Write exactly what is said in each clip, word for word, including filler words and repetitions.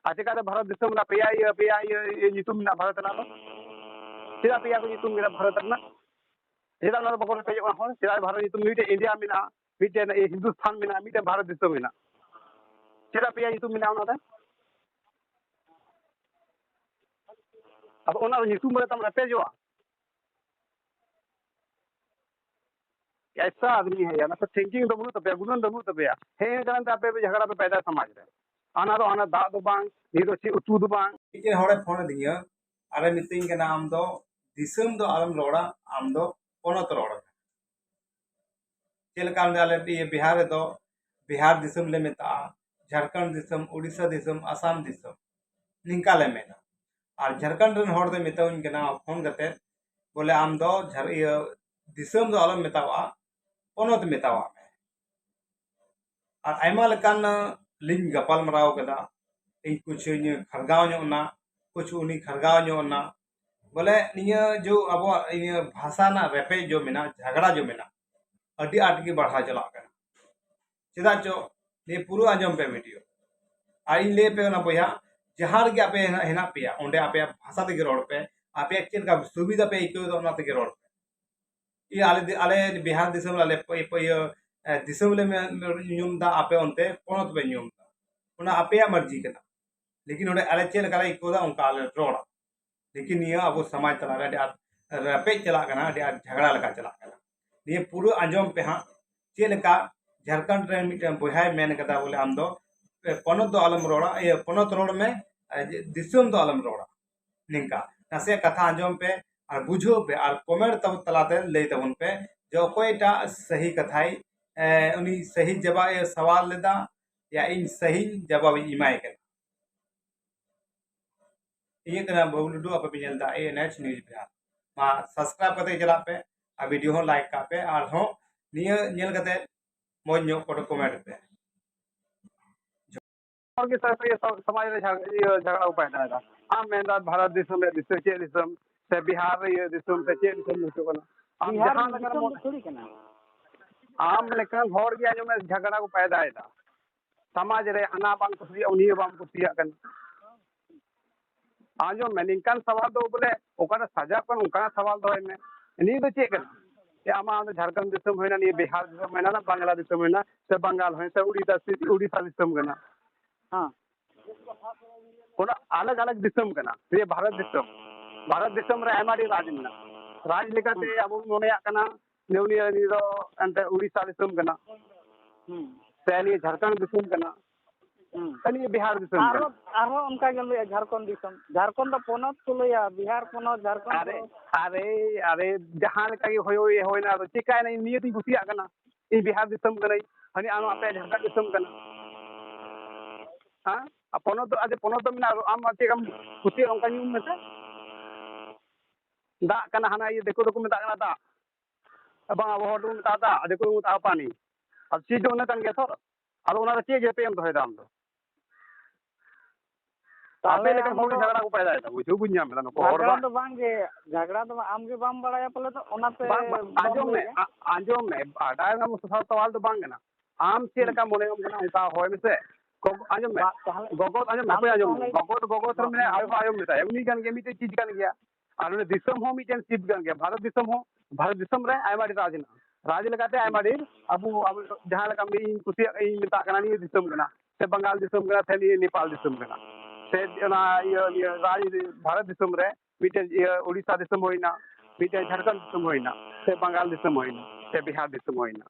ᱟᱨ ᱪᱮᱠᱟᱛᱮ ᱵᱷᱟᱨᱚᱛ ᱫᱤᱥᱚᱢ ᱨᱮᱱᱟᱜ ᱯᱮᱭᱟ ᱤᱭᱟᱹ, ᱯᱮᱭᱟ ᱤᱭᱟᱹ, ᱤᱭᱟᱹ ᱧᱩᱛᱩᱢ ᱢᱮᱱᱟᱜᱼᱟ ᱵᱷᱟᱨᱚᱛ ᱨᱮᱱᱟᱜ ᱫᱚ? ᱪᱮᱫᱟᱜ ᱯᱮᱭᱟ ᱠᱚ ᱧᱩᱛᱩᱢ ᱠᱮᱫᱟ ᱵᱷᱟᱨᱚᱛ ᱨᱮᱱᱟᱜ? ᱪᱮᱫᱟᱜ ᱚᱱᱟ ᱫᱚ ᱵᱟᱠᱚ ᱨᱮᱯᱮᱡᱚᱜ ᱠᱟᱱᱟ ᱦᱚᱲ? ᱪᱮᱫᱟᱜ ᱵᱷᱟᱨᱚᱛ ᱧᱩᱛᱩᱢ, ᱢᱤᱫᱴᱮᱱ ᱤᱱᱰᱤᱭᱟ ᱢᱮᱱᱟᱜᱼᱟ, ᱢᱤᱫᱴᱮᱱ ᱤᱭᱟᱹ ᱦᱤᱱᱫᱩᱥᱛᱷᱟᱱ ᱢᱮᱱᱟᱜᱼᱟ, ᱢᱤᱫᱴᱮᱱ ᱵᱷᱟᱨᱚᱛ ᱫᱤᱥᱚᱢ ᱢᱮᱱᱟᱜᱼᱟ? ᱪᱮᱫᱟᱜ ᱯᱮᱭᱟ ᱧᱩᱛᱩᱢ ᱢᱮᱱᱟᱜᱼᱟ ᱚᱱᱟᱛᱮ? ᱟᱫᱚ ᱚᱱᱟ ᱧᱩᱛᱩᱢ ᱨᱮ ᱛᱟᱢ ᱨᱮᱯᱮᱡᱚᱜᱼᱟ᱾ कैसा आदमी है यार, मतलब थिंकिंग ᱫᱚ ᱵᱟᱹᱱᱩᱜ ᱛᱟᱯᱮᱭᱟ, ᱜᱩᱱᱟᱹᱱ ᱫᱚ ᱵᱟᱹᱱᱩᱜ ᱛᱟᱯᱮᱭᱟ᱾ ᱦᱮᱸ, ᱤᱱᱟᱹ ᱠᱟᱨᱚᱱ ᱛᱮ ᱟᱯᱮ ᱯᱮ ᱡᱷᱟᱜᱽᱲᱟ ᱯᱮ ᱯᱟᱭᱫᱟ ᱥᱚᱢᱟᱡᱽ ᱨᱮ᱾ ᱦᱟᱱᱟ ᱫᱚ ᱦᱟᱱᱟ, ᱫᱟᱜ ᱫᱚ ᱵᱟᱝ, ᱱᱤᱭᱟᱹ ᱫᱚ ᱪᱮᱫ ᱩᱛᱩ ᱫᱚ ᱵᱟᱝ᱾ ᱢᱤᱫᱴᱮᱱ ᱦᱚᱲᱮ ᱯᱷᱳᱱ ᱟᱹᱫᱤᱧᱟ, ᱟᱨᱮ ᱢᱤᱛᱟᱹᱧ ᱠᱟᱱᱟ, "ᱟᱢ ᱫᱚ ᱫᱤᱥᱚᱢ ᱫᱚ ᱟᱞᱚᱢ ᱨᱚᱲᱟ, ᱟᱢ ᱫᱚ ᱯᱚᱱᱚᱛ ᱨᱚᱲ ᱢᱮ᱾" ᱪᱮᱫ ᱞᱮᱠᱟ ᱚᱸᱰᱮ ᱟᱞᱮ ᱤᱭᱟᱹ ᱵᱤᱦᱟᱨ ᱨᱮᱫᱚ ᱵᱤᱦᱟᱨ ᱫᱤᱥᱚᱢ ᱞᱮ ᱢᱮᱛᱟᱜᱼᱟ, ᱡᱷᱟᱲᱠᱷᱚᱸᱰ ᱫᱤᱥᱚᱢ, ᱩᱲᱤᱥᱥᱟ ᱫᱤᱥᱚᱢ, ᱟᱥᱟᱢ ᱫᱤᱥᱚᱢ, ᱱᱤᱝᱠᱟ ᱞᱮ ᱢᱮᱱᱟ᱾ ᱟᱨ ᱡᱷᱟᱲᱠᱷᱚᱸᱰ ᱨᱮᱱ ᱦᱚᱲ ᱫᱚᱭ ᱢᱮᱛᱟᱣᱟᱹᱧ ᱠᱟᱱᱟ ᱯᱷᱳᱱ ᱠᱟᱛᱮ, ᱵᱚᱞᱮ, "ᱟᱢ ᱫᱚ ᱡᱷᱟᱲ-, ᱤᱭᱟᱹ, ᱫᱤᱥᱚᱢ ᱫᱚ ᱟᱞᱚᱢ ᱢᱮᱛᱟᱣᱟᱜᱼᱟ, ᱯᱚᱱᱚᱛ ᱢᱮᱛᱟᱣᱟᱜ ᱢᱮ᱾" ᱟᱨ ᱟᱭᱢᱟ ᱞᱮᱠᱟᱱ ᱞᱤᱧ ᱜᱟᱯᱟᱞ ᱢᱟᱨᱟᱣ ᱠᱟᱫᱟ᱾ ᱤᱧ ᱠᱩᱪᱷ ᱤᱧ ᱠᱷᱟᱨᱜᱟᱣ ᱧᱚᱜ ᱮᱱᱟ, ᱠᱩᱪᱷ ᱩᱱᱤ ᱠᱷᱟᱨᱜᱟᱣ ᱧᱚᱜ ᱮᱱᱟ᱾ ᱵᱚᱞᱮ, ᱱᱤᱭᱟᱹ ᱡᱚ ᱟᱵᱚᱣᱟᱜ ᱱᱤᱭᱟᱹ ᱵᱷᱟᱥᱟ ᱨᱮᱱᱟᱜ ᱨᱮᱯᱮᱡ ᱡᱚ ᱢᱮᱱᱟᱜ, ᱡᱷᱟᱜᱽᱲᱟ ᱡᱚ ᱢᱮᱱᱟᱜ, ᱟᱹᱰᱤ ᱟᱸᱴ ᱜᱮ ᱵᱟᱲᱦᱟᱣ ᱪᱟᱞᱟᱜ ᱠᱟᱱᱟ᱾ ᱪᱮᱫᱟᱜ ᱪᱚ, ᱱᱤᱭᱟᱹ ᱯᱩᱨᱟᱹ ᱟᱸᱡᱚᱢ ᱯᱮ ᱵᱷᱤᱰᱤᱭᱳ᱾ ᱟᱨ ᱤᱧ ᱞᱟᱹᱭ ᱟᱯᱮ ᱠᱟᱱᱟ ᱵᱚᱭᱦᱟ, ᱡᱟᱦᱟᱸ ᱨᱮᱜᱮ ᱟᱯᱮ ᱦᱮᱱᱟᱜ, ᱦᱮᱱᱟᱜ ᱯᱮᱭᱟ, ᱚᱸᱰᱮ ᱟᱯᱮᱭᱟᱜ ᱵᱷᱟᱥᱟ ᱛᱮᱜᱮ ᱨᱚᱲ ᱯᱮ᱾ ᱟᱯᱮᱭᱟᱜ ᱪᱮᱫ ᱞᱮᱠᱟ ᱥᱩᱵᱤᱫᱷᱟ ᱯᱮ ᱟᱹᱭᱠᱟᱹᱣ ᱮᱫᱟ, ᱚᱱᱟ ᱛᱮᱜᱮ ᱨᱚᱲ ᱯᱮ᱾ ᱤᱭᱟᱹ, ᱟᱞᱮ ᱫᱤ-, ᱟᱞᱮ ᱵᱤᱦᱟᱨ ᱫᱤᱥᱚᱢ ᱨᱮ ᱟᱞᱮ ᱯᱟᱹ-, ᱯᱟᱹ-, ᱤᱭᱟᱹ, ᱮ, ᱫᱤᱥᱚᱢ ᱞᱮ ᱢᱮ-, ᱧᱩᱢ ᱮᱫᱟ, ᱟᱯᱮ ᱚᱱᱛᱮ ᱯᱚᱱᱚᱛ ᱯᱮ ᱧᱩᱢ ᱮᱫᱟ, ᱚᱱᱟ ᱟᱯᱮᱭᱟᱜ ᱢᱟᱨᱡᱤ ᱠᱟᱱᱟ᱾ ᱞᱮᱠᱤᱱ ᱱᱚᱰᱮ ᱟᱞᱮ ᱪᱮᱫ ᱞᱮᱠᱟ ᱞᱮ ᱟᱹᱭᱠᱟᱹᱣ ᱮᱫᱟ, ᱚᱱᱠᱟ ᱟᱞᱮ ᱨᱚᱲᱟ᱾ ᱞᱮᱠᱤᱱ ᱱᱤᱭᱟᱹ ᱟᱵᱚ ᱥᱚᱢᱟᱡᱽ ᱛᱟᱞᱟᱨᱮ ᱟᱹᱰᱤ ᱟᱸᱴ ᱨᱮᱯᱮᱡ ᱪᱟᱞᱟᱜ ᱠᱟᱱᱟ, ᱟᱹᱰᱤ ᱟᱸᱴ ᱡᱷᱟᱜᱽᱲᱟ ᱞᱮᱠᱟ ᱪᱟᱞᱟᱜ ᱠᱟᱱᱟ᱾ ᱱᱤᱭᱟᱹ ᱯᱩᱨᱟᱹ ᱟᱸᱡᱚᱢ ᱯᱮ ᱦᱟᱸᱜ, ᱪᱮᱫ ᱞᱮᱠᱟ ᱡᱷᱟᱲᱠᱷᱚᱸᱰ ᱨᱮᱱ ᱢᱤᱫᱴᱮᱱ ᱵᱚᱭᱦᱟᱭ ᱢᱮᱱ ᱠᱟᱫᱟ, ᱵᱚᱞᱮ, "ᱟᱢ ᱫᱚ ᱯᱚᱱᱚᱛ ᱫᱚ ᱟᱞᱚᱢ ᱨᱚᱲᱟ, ᱤᱭᱟᱹ, ᱯᱚᱱᱚᱛ ᱨᱚᱲ ᱢᱮ, ᱟᱨ ᱡᱮ ᱫᱤᱥᱚᱢ ᱫᱚ ᱟᱞᱚᱢ ᱨᱚᱲᱟ᱾" ᱱᱤᱝᱠᱟ ᱱᱟᱥᱮᱭᱟᱜ ᱠᱟᱛᱷᱟ ᱟᱸᱡᱚᱢ ᱯᱮ ᱟᱨ ᱵᱩᱡᱷᱟᱹᱣ ᱯᱮ ᱟᱨ ᱠᱚᱢᱮᱱᱴ ᱛᱟᱵᱚ ᱛᱟᱞᱟᱛᱮ ᱞᱟᱹᱭ ᱛᱟᱵᱚᱱ ᱯᱮ ᱡᱮ ᱚᱠᱚᱭᱴᱟᱜ ᱥᱟᱹᱦᱤ ᱠᱟᱛᱷᱟᱭ, ᱮ, ᱩᱱᱤ ᱥᱟᱹᱦᱤ ᱡᱟᱵᱟ-, ᱮ, ᱥᱟᱣᱟᱞ ᱞᱮᱫᱟ, ᱭᱟ ᱤᱧ ᱥᱟᱹᱦᱤ ᱡᱟᱵᱟᱵ ᱤᱧ ᱮᱢᱟᱭ ᱠᱟᱱᱟ᱾ ᱤᱧᱟᱹᱜ ᱠᱟᱱᱟ ᱵᱟᱹᱵᱩ ᱞᱩᱰᱩ, ᱟᱯᱮ ᱯᱮ ᱧᱮᱞ ᱮᱫᱟ ᱮ ᱮᱱ ᱮᱪ ᱱᱤᱭᱩᱡᱽ ᱵᱤᱦᱟᱨ᱾ ᱢᱟ ᱥᱟᱵᱥᱠᱨᱟᱭᱤᱵ ᱠᱟᱛᱮ ᱪᱟᱞᱟᱜ ᱯᱮ ᱟᱨ ᱵᱷᱤᱰᱤᱭᱳ ᱦᱚᱸ ᱞᱟᱭᱤᱠ ᱠᱟᱜ ᱯᱮ, ᱟᱨᱦᱚᱸ ᱱᱤᱭᱟᱹ ᱧᱮᱞ ᱠᱟᱛᱮ ᱢᱚᱡᱽ ᱧᱚᱜ ᱠᱚ ᱠᱚᱢᱮᱱᱴ ᱯᱮ᱾ ᱦᱚᱲ ᱜᱮ ᱥᱟᱹᱨᱤ ᱥᱟᱹᱨᱤ ᱥᱚ-, ᱥᱚᱢᱟᱡᱽ ᱨᱮ ᱡᱷᱟᱜ-, ᱤᱭᱟᱹ, ᱡᱷᱟᱜᱽᱲᱟ ᱠᱚ ᱯᱟᱭᱫᱟᱭᱮᱫᱟ᱾ ᱟᱢ ᱢᱮᱱᱫᱟ ᱵᱷᱟᱨᱚᱛ ᱫᱤᱥᱚᱢ ᱨᱮᱭᱟᱜ ᱫᱤᱥᱚᱢ ᱪᱮᱫ ᱫᱤᱥᱚᱢ, ᱥᱮ ᱵᱤᱦᱟᱨ ᱨᱮᱭᱟᱜ ᱫᱤᱥᱚᱢ, ᱥᱮ ᱪᱮᱫ ᱫᱤᱥᱚᱢ ᱦᱤᱡᱩᱜ ᱠᱟᱱᱟ? ᱟᱢ ᱵᱤᱦᱟᱨ ᱡᱟᱦᱟᱸ ᱨᱮᱱᱟᱜ ᱞᱮᱠᱟᱱ ᱫᱤᱥᱚᱢ ᱢᱚ-, ᱫᱚ ᱛᱷᱚᱲᱤ ᱠᱟᱱᱟ᱾ ᱟᱢ ᱞᱮᱠᱟᱱ ᱦᱚᱲ ᱜᱮ ᱟᱸᱡᱚᱢ ᱢᱮ, ᱡᱷᱟᱜᱽᱲᱟ ᱠᱚ ᱯᱟᱭᱫᱟᱭᱮᱫᱟ᱾ ᱥᱚᱢᱟᱡᱽ ᱨᱮ ᱦᱟᱱᱟ ᱵᱟᱢ ᱠᱩᱥᱤᱭᱟᱜᱼᱟ, ᱩᱱᱤ ᱦᱚᱸ ᱵᱟᱢ ᱠᱩᱥᱤᱭᱟᱜ ᱠᱟᱱᱟ᱾ ᱟᱸᱡᱚᱢ ᱢᱮ, ᱱᱤᱝᱠᱟᱱ ᱥᱟᱣᱟᱞ ᱫᱚ ᱵᱚᱞᱮ ᱚᱠᱟᱨᱮ ᱥᱟᱡᱟᱣ ᱠᱟᱱ ᱚᱱᱠᱟᱱᱟᱜ ᱥᱟᱣᱟᱞ ᱫᱚᱦᱚᱭ ᱢᱮ᱾ ᱱᱤᱭᱟᱹ ᱫᱚ ᱪᱮᱫ ᱠᱟᱱᱟ? ᱡᱮ ᱟᱢᱟᱜ ᱚᱸᱰᱮ ᱡᱷᱟᱲᱠᱷᱚᱸᱰ ᱫᱤᱥᱚᱢ ᱦᱩᱭᱱᱟ, ᱱᱤᱭᱟᱹ ᱵᱤᱦᱟᱨ ᱫᱤᱥᱚᱢ ᱦᱩᱭᱱᱟ, ᱵᱟᱝᱞᱟ ᱫᱤᱥᱚᱢ ᱦᱩᱭᱱᱟ, ᱥᱮ ᱵᱟᱝᱜᱟᱞ ᱦᱩᱭᱱᱟ, ᱥᱮ ᱩᱲᱤᱥᱥᱟ, ᱩᱲᱤᱥᱥᱟ ᱫᱤᱥᱚᱢ ᱠᱟᱱᱟ᱾ ᱦᱮᱸ᱾ ᱚᱱᱟ ᱟᱞᱟᱜᱽ ᱟᱞᱟᱜᱽ ᱫᱤᱥᱚᱢ ᱠᱟᱱᱟ, ᱱᱤᱭᱟᱹ ᱵᱷᱟᱨᱚᱛ ᱫᱤᱥᱚᱢ᱾ ᱵᱷᱟᱨᱚᱛ ᱫᱤᱥᱚᱢ ᱨᱮ ᱟᱭᱢᱟ ᱰᱷᱮᱨ ᱨᱟᱡᱽ ᱢᱮᱱᱟᱜᱼᱟ᱾ ᱨᱟᱡᱽ ᱞᱮᱠᱟᱛᱮ ᱦᱩᱸ᱾ ᱟᱵᱚ ᱵᱚᱱ ᱢᱚᱱᱮᱭᱟᱜ ᱠᱟᱱᱟ ᱡᱮ ᱩᱱᱤ, ᱩᱱᱤ ᱫᱚ ᱮᱱᱛᱮ ᱩᱲᱤᱥᱥᱟ ᱫᱤᱥᱚᱢ ᱠᱟᱱᱟ, ᱦᱩᱸ᱾ ᱥᱮ ᱱᱤᱭᱟᱹ ᱡᱷᱟᱲᱠᱷᱚᱸᱰ ᱫᱤᱥᱚᱢ ᱠᱟᱱᱟ, ᱦᱩᱸ᱾ ᱥᱮ ᱱᱤᱭᱟᱹ ᱵᱤᱦᱟᱨ ᱫᱤᱥᱚᱢ ᱠᱟᱱᱟ᱾ ᱟᱨᱦᱚᱸ, ᱟᱨᱦᱚᱸ ᱚᱱᱠᱟ ᱜᱮᱢ ᱞᱟᱹᱭᱟ, ᱡᱷᱟᱲᱠᱷᱚᱸᱰ ᱫᱤᱥᱚᱢ, ᱡᱷᱟᱲᱠᱷᱚᱸᱰ ᱫᱚ ᱯᱚᱱᱚᱛ ᱠᱚ ᱞᱟᱹᱭᱟ, ᱵᱤᱦᱟᱨ ᱯᱚᱱᱚᱛ, ᱡᱷᱟᱲᱠᱷᱚᱸᱰ ᱟᱨᱮ, ᱯᱚᱱᱚᱛ᱾ ᱟᱨᱮ, ᱟᱨᱮ, ᱡᱟᱦᱟᱸ ᱞᱮᱠᱟ ᱜᱮ ᱦᱩᱭ, ᱦᱩᱭᱱᱟ, ᱟᱫᱚ ᱪᱤᱠᱟᱭᱱᱟ, ᱤᱧ ᱱᱤᱭᱟᱹ ᱛᱤᱧ ᱠᱩᱥᱤᱭᱟᱜ ᱠᱟᱱᱟ, ᱤᱧ ᱵᱤᱦᱟᱨ ᱫᱤᱥᱚᱢ ᱠᱟᱹᱱᱟᱹᱧ, ᱦᱟᱹᱱᱤ ᱟᱢ ᱟᱯᱮ ᱡᱷᱟᱲᱠᱷᱚᱸᱰ ᱫᱤᱥᱚᱢ ᱠᱟᱱᱟ᱾ ᱦᱮᱸ? ᱟᱨ ᱯᱚᱱᱚᱛ ᱫᱚ, ᱟᱪᱪᱷᱟ, ᱯᱚᱱᱚᱛ ᱫᱚ ᱢᱮᱱᱟᱜᱼᱟ, ᱟᱢ ᱪᱮᱫ ᱮᱢ ᱠᱩᱥᱤᱭᱟᱜᱼᱟ ᱚᱱᱠᱟ ᱧᱩᱢ ᱢᱮᱥᱮ᱾ ᱫᱟᱜ ᱠᱟᱱᱟ, ᱦᱟᱱᱟ ᱤᱭᱟᱹ ᱫᱤᱠᱩ ᱫᱚᱠᱚ ᱢᱮᱛᱟᱜ ᱠᱟᱱᱟ ᱫᱟᱜ, ᱵᱟᱝ ᱟᱵᱚ ᱦᱚᱲ ᱫᱚᱵᱚᱱ ᱢᱮᱛᱟᱜᱼᱟ ᱫᱟᱜ, ᱫᱤᱠᱩ ᱫᱚᱠᱚ ᱢᱮᱛᱟᱜᱼᱟ ᱯᱟᱱᱤ᱾ ᱟᱨ ᱪᱮᱫ ᱫᱚ ᱚᱱᱟ ᱠᱟᱱ ᱜᱮᱭᱟ ᱛᱚ᱾ ᱟᱫᱚ ᱚᱱᱟ ᱫᱚ ᱪᱮᱫ ᱡᱟᱹᱯᱤᱫ ᱮᱢ ᱫᱚᱦᱚᱭᱮᱫᱟ ᱟᱢ ᱫᱚ? ᱟᱯᱮ ᱛᱟᱦᱞᱮ ᱞᱮᱠᱟᱱ ᱟᱢ ᱦᱚᱲ ᱫᱚ ᱡᱷᱟᱜᱽᱲᱟ ᱠᱚ ᱯᱟᱭᱫᱟᱭᱮᱫᱟ, ᱵᱩᱡᱷᱟᱹᱣ ᱵᱟᱹᱧ ᱧᱟᱢ ᱮᱫᱟ ᱱᱩᱠᱩ ᱦᱚᱲ ᱡᱷᱟᱜᱽᱲᱟ ᱫᱚ᱾ ᱫᱚ ᱵᱟᱝ ᱜᱮ, ᱡᱷᱟᱜᱽᱲᱟ ᱫᱚ ᱵᱟᱝ, ᱟᱢ ᱜᱮ ᱵᱟᱢ ᱵᱟᱲᱟᱭᱟ ᱯᱟᱞᱮ ᱫᱚ, ᱚᱱᱟᱛᱮ ᱵᱟᱝ, ᱵᱟᱝ, ᱵᱟᱢ ᱟᱸᱡᱚᱢ ᱢᱮ, ᱞᱟᱹᱭᱟ᱾ ᱟ-, ᱟᱸᱡᱚᱢ ᱢᱮ, ᱵᱟᱰᱟᱭ ᱨᱮᱱᱟᱜ ᱥᱟᱶᱟᱞ ᱫᱚ ᱵᱟᱝ ᱠᱟᱱᱟ᱾ ᱟᱢ ᱪᱮᱫ ᱦᱩᱸ᱾ ᱞᱮᱠᱟ ᱢᱚᱱᱮ ᱦᱩᱭᱩᱜ ᱠᱟᱱᱟ ᱚᱱᱠᱟ ᱦᱚᱭ ᱢᱮᱥᱮ᱾ ᱜᱚᱜᱚ, ᱟᱸᱡᱚᱢ ᱢᱮ, ᱵᱟ, ᱛᱟᱦᱞᱮ ᱜᱚᱜᱚ, ᱟᱸᱡᱚᱢ ᱢᱮ, ᱟᱢ ᱦᱟᱯᱮ ᱫᱚ ᱟᱸᱡᱚᱢ ᱢᱮ, ᱛᱟᱦᱞᱮ ᱜᱚᱜᱚ, ᱜᱚᱜᱚ ᱛᱷᱚᱨ ᱵᱟ, ᱢᱮᱱᱟᱭᱟ, ᱟᱭᱳ ᱦᱚᱸ ᱟᱸᱡᱚᱢ ᱢᱮᱛᱟᱭᱟ, ᱩᱱᱤ ᱠᱟᱱ ᱜᱮᱭᱟ, ᱢᱤᱫᱴᱮᱱ ᱪᱤᱡᱽ ᱠᱟᱱ ᱜᱮᱭᱟ᱾ ᱟᱨ ᱱᱚᱰᱮ ᱫᱤᱥᱚᱢ ᱦᱚᱸ ᱢᱤᱫᱴᱮᱱ ᱪᱤᱡᱽ ᱠᱟᱱ ᱜᱮᱭᱟ, ᱵᱷᱟᱨᱚᱛ ᱫᱤᱥᱚᱢ ᱦᱚᱸ, ᱵᱷᱟᱨᱚᱛ ᱫᱤᱥᱚᱢ ᱨᱮ ᱟᱭᱢᱟ ᱰᱷᱮᱨ ᱨᱟᱡᱽ ᱦᱮᱱᱟᱜᱼᱟ᱾ ᱨᱟᱡᱽ ᱞᱮᱠᱟᱛᱮ ᱟᱭᱢᱟ ᱰᱷᱮᱨ, ᱟᱵᱚ, ᱟᱵᱚ ᱡᱟᱦᱟᱸ ᱞᱮᱠᱟ ᱤᱧ ᱠᱩᱥᱤᱭᱟᱜ, ᱤᱧ ᱢᱮᱛᱟᱜ ᱠᱟᱱᱟ ᱱᱤᱭᱟᱹ ᱫᱤᱥᱚᱢ ᱠᱟᱱᱟ, ᱥᱮ ᱵᱟᱝᱜᱟᱞ ᱫᱤᱥᱚᱢ ᱠᱟᱱᱟ, ᱥᱮ ᱱᱤᱭᱟᱹ ᱱᱮᱯᱟᱞ ᱫᱤᱥᱚᱢ ᱠᱟᱱᱟ, ᱥᱮ ᱚᱱᱟ ᱤᱭᱟᱹ, ᱱᱤᱭᱟᱹ ᱨᱟᱡᱽ, ᱵᱷᱟᱨᱚᱛ ᱫᱤᱥᱚᱢ ᱨᱮ ᱢᱤᱫᱴᱮᱱ ᱤᱭᱟᱹ ᱩᱲᱤᱥᱥᱟ ᱫᱤᱥᱚᱢ ᱦᱩᱭᱱᱟ, ᱢᱤᱫᱴᱮᱱ ᱡᱷᱟᱲᱠᱷᱚᱸᱰ ᱫᱤᱥᱚᱢ ᱦᱩᱭᱱᱟ, ᱥᱮ ᱵᱟᱝᱜᱟᱞ ᱫᱤᱥᱚᱢ ᱦᱩᱭᱱᱟ, ᱥᱮ ᱵᱤᱦᱟᱨ ᱫᱤᱥᱚᱢ ᱦᱩᱭᱱᱟ᱾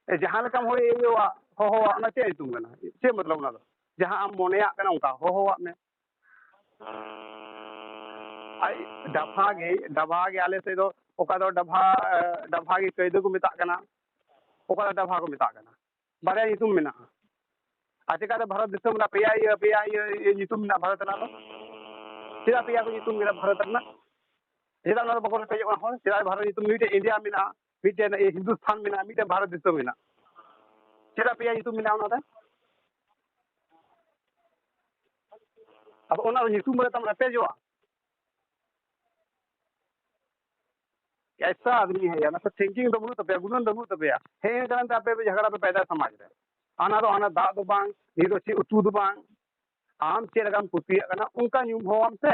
ᱮ, ᱡᱟᱦᱟᱸ ᱞᱮᱠᱟᱢ ᱦᱚᱭ ᱤᱭᱟᱹᱣᱟᱜ, ᱦᱚᱦᱚᱣᱟᱜ, ᱚᱱᱟ ᱪᱮᱫ ᱧᱩᱛᱩᱢ ᱠᱟᱱᱟ? ᱪᱮᱫ ᱢᱚᱛᱞᱚᱵ ᱚᱱᱟ ᱫᱚ? ᱡᱟᱦᱟᱸ ᱟᱢ ᱢᱚᱱᱮᱭᱟᱜ ᱠᱟᱱᱟ ᱚᱱᱠᱟ ᱦᱚᱦᱚᱣᱟᱜ ᱢᱮ᱾ ᱟᱡ ᱰᱟᱵᱷᱟ ᱜᱮ, ᱰᱟᱵᱷᱟ ᱜᱮ ᱟᱞᱮ ᱥᱮᱫ ᱫᱚ, ᱚᱠᱟ ᱫᱚ ᱰᱟᱵᱷᱟ, ᱮ, ᱰᱟᱵᱷᱟ ᱜᱮ ᱠᱟᱹᱭᱫᱟᱹ ᱠᱚ ᱢᱮᱛᱟᱜ ᱠᱟᱱᱟ, ᱚᱠᱟ ᱫᱚ ᱰᱟᱵᱷᱟ ᱠᱚ ᱢᱮᱛᱟᱜ ᱠᱟᱱᱟ᱾ ᱵᱟᱨᱭᱟ ᱧᱩᱛᱩᱢ ᱢᱮᱱᱟᱜᱼᱟ᱾ ᱟᱨ ᱪᱮᱠᱟᱛᱮ ᱵᱷᱟᱨᱚᱛ ᱫᱤᱥᱚᱢ ᱨᱮᱱᱟᱜ ᱯᱮᱭᱟ ᱤᱭᱟᱹ, ᱯᱮᱭᱟ ᱤᱭᱟᱹ, ᱤᱭᱟᱹ ᱧᱩᱛᱩᱢ ᱢᱮᱱᱟᱜᱼᱟ ᱵᱷᱟᱨᱚᱛ ᱨᱮᱱᱟᱜ ᱫᱚ? ᱪᱮᱫᱟᱜ ᱯᱮᱭᱟ ᱠᱚ ᱧᱩᱛᱩᱢ ᱠᱮᱫᱟ ᱵᱷᱟᱨᱚᱛ ᱨᱮᱱᱟᱜ? ᱪᱮᱫᱟᱜ ᱚᱱᱟ ᱫᱚ ᱵᱟᱠᱚ ᱨᱮᱯᱮᱡᱚᱜ ᱠᱟᱱᱟ ᱦᱚᱲ? ᱪᱮᱫᱟᱜ ᱵᱷᱟᱨᱚᱛ ᱧᱩᱛᱩᱢ ᱢᱤᱫᱴᱮᱡ ᱤᱱᱰᱤᱭᱟ ᱢᱮᱱᱟᱜᱼᱟ, ᱢᱤᱫᱴᱮᱱ ᱤᱭᱟᱹ ᱦᱤᱱᱫᱩᱥᱛᱷᱟᱱ ᱢᱮᱱᱟᱜᱼᱟ, ᱢᱤᱫᱴᱮᱱ ᱵᱷᱟᱨᱚᱛ ᱫᱤᱥᱚᱢ ᱢᱮᱱᱟᱜᱼᱟ? ᱪᱮᱫᱟᱜ ᱯᱮᱭᱟ ᱧᱩᱛᱩᱢ ᱢᱮᱱᱟᱜᱼᱟ ᱚᱱᱟᱛᱮ? ᱟᱫᱚ ᱚᱱᱟ ᱧᱩᱛᱩᱢ ᱨᱮ ᱛᱟᱢ ᱨᱮᱯᱮᱡᱚᱜᱼᱟ? कैसा आदमी है यार, मतलब thinking ᱫᱚ ᱵᱟᱹᱱᱩᱜ ᱛᱟᱯᱮᱭᱟ, ᱜᱩᱱᱟᱹᱱ ᱫᱚ ᱵᱟᱹᱱᱩᱜ ᱛᱟᱯᱮᱭᱟ᱾ ᱦᱮᱸ, ᱠᱟᱨᱚᱱ ᱛᱮ ᱟᱯᱮ ᱯᱮ ᱡᱷᱟᱜᱽᱲᱟ ᱯᱮ ᱯᱟᱭᱫᱟ ᱥᱚᱢᱟᱡᱽ ᱨᱮ᱾ ᱦᱟᱱᱟ ᱫᱚ ᱦᱟᱱᱟ ᱫᱟᱜ ᱫᱚ ᱵᱟᱝ, ᱱᱤᱭᱟᱹ ᱫᱚ ᱪᱮᱫ ᱩᱛᱩ ᱫᱚ ᱵᱟᱝ, ᱟᱢ ᱪᱮᱫ ᱞᱮᱠᱟᱢ ᱠᱩᱥᱤᱭᱟᱜ ᱠᱟᱱᱟ ᱚᱱᱠᱟ ᱧᱩᱢ ᱦᱚᱦᱚᱣᱟᱢ ᱥᱮ᱾